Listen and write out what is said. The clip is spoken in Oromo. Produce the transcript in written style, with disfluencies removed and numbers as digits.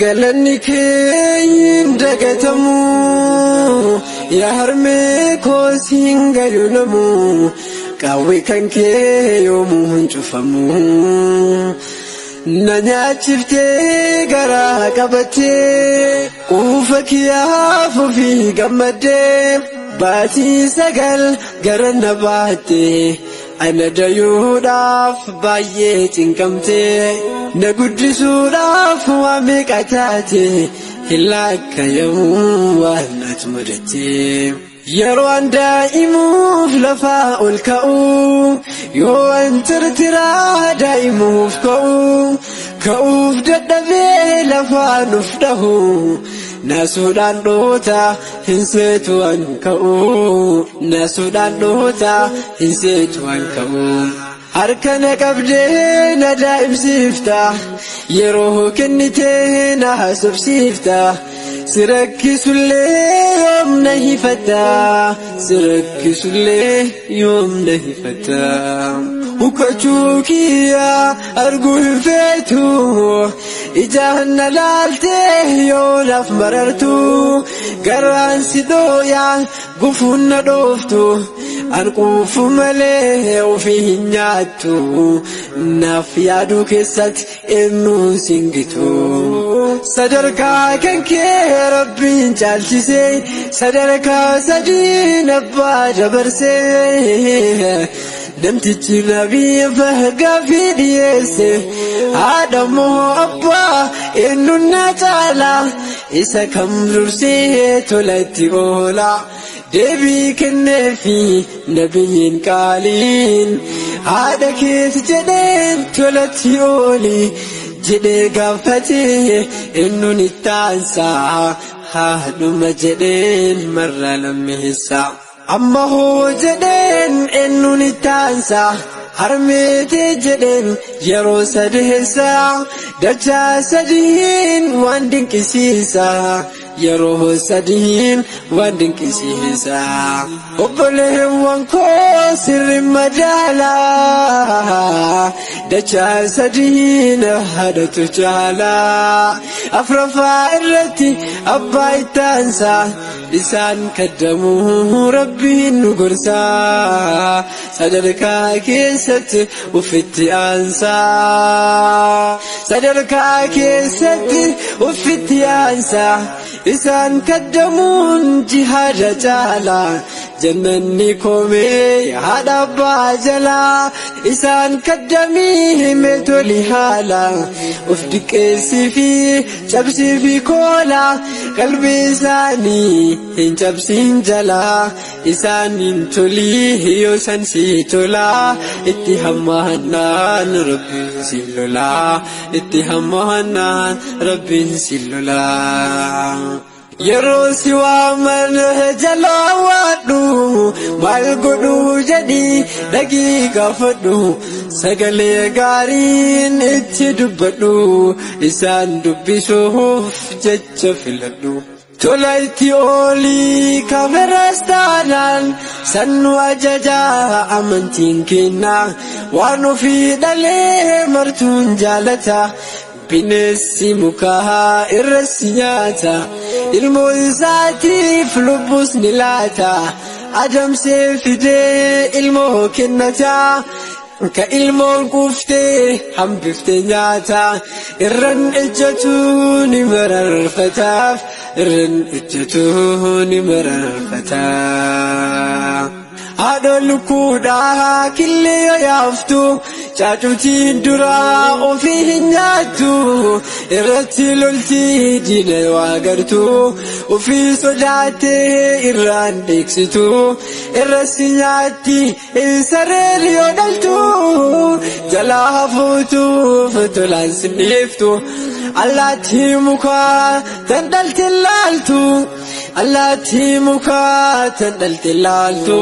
Galanni kee hin dagatamu yaa harmee koo siin gayu namu qawwee kan kee yoomuu hin cufamu. Na nyaachiftee garaa qabattee quufa kiyyaaf ofii gammaddee baatii 9 gara na baattee ana dayuudhaaf baay'ee cinqamtee na guddisuudhaaf waa meeqa taate hin laakkayamu waan ati mudattee. Yeroo an daa'imuuf lafaa ol ka'u yoo an tirtiraa daa'imuuf ka'u ka'uuf dadhabee lafaa nuf dhahu naasuudhaan dhoota hin seetu an ka'u naasuudhaan dhoota hin seetu an ka'u. Harka na qabdee na daa'imsiifta yeroo kennitee na haasofsiifta si rakkisullee yoom na hifatta si rakkisullee yoom na hifatta. Hukkachuu kiyya arguu hin feetu ijaan na laaltee yoo naaf marartu garaan si dhooyaa gufuun na dhooftu an quufu malee ofii hin nyaattu naaf yaaduu keessatti eenyuun singitu. Sadarkaa kan kee rabbiin caalchisee sadarkaa sadiin abbaa dabarsee namtichi nabiif gaaffii dhiyeesse haadha moo abbaa eenyuun na caala isa kam dursee tola itti oola. Deebii kenneefi nabiyyiin qaaliin haadha keeti jedheen tolatti ooli jedhee gaafate eenyuun ittaansaa haadhuma jedheen marra lammeessa. Amma hoo jedheen eenyuun ittaansaa harmeetee jedheen yeroo sadeessa dachaa sadiin waan dinqisiisa. Yeroo sadiin waan dinqisiisa. Obboleewwan koo sirri madaalaa dachaa sadiin haadhatu caalaa. Afraffaa irratti abbaa ittaansaa isaan kaddamuu rabbiin nu gorsaa sadarkaa keessatti ufitti aansaa sadarkaa keessatti ufitti aansaa isaan kaddamuun jihaada caalaa jannanni komee haadha abbaa jalaa isaan kaddamii himee toli haala of diqqeessii fi cabsii fi koola qalbii isaanii hin cabsiin jalaa isaan hin tolii yoo san si tolaa itti hammaannaan rabbiin si lolaa itti hammaannaan rabbiin si lolaa. Yeroo si waaman jalaa waadhu maal godhuu jedhii dhagii gaafadhu sagalee gaariin itti dubbadhu isaan dubbisuuf jecha filadhu. Tola itti oolii kameras taanaan sannu ajajaa amantiin kenna waan ofii dhalee martuun jaalata. Bineensi mukaa irras nyaata ilmoo isaatiif lubbuus ni laata adamsee fidee ilmoo kennata ka ilmoon quuftee hambiftee nyaata irran ejjatu ni mararfataaf irran ejjatu ni mararfata. Haadha lukkuudhaa killee yoo yaaftu caacuutiin duraa ofii hin nyaattu irratti loltii diina yoo agartu ofii sodaattee irraan dheeksitu irratti nyaatti sareen yoo dhaltu jalaa hafuutuuf tolaan sin dhiiftu allaattii mukaa tan dhalte laaltu allaattii mukaa tan dhalte laaltu.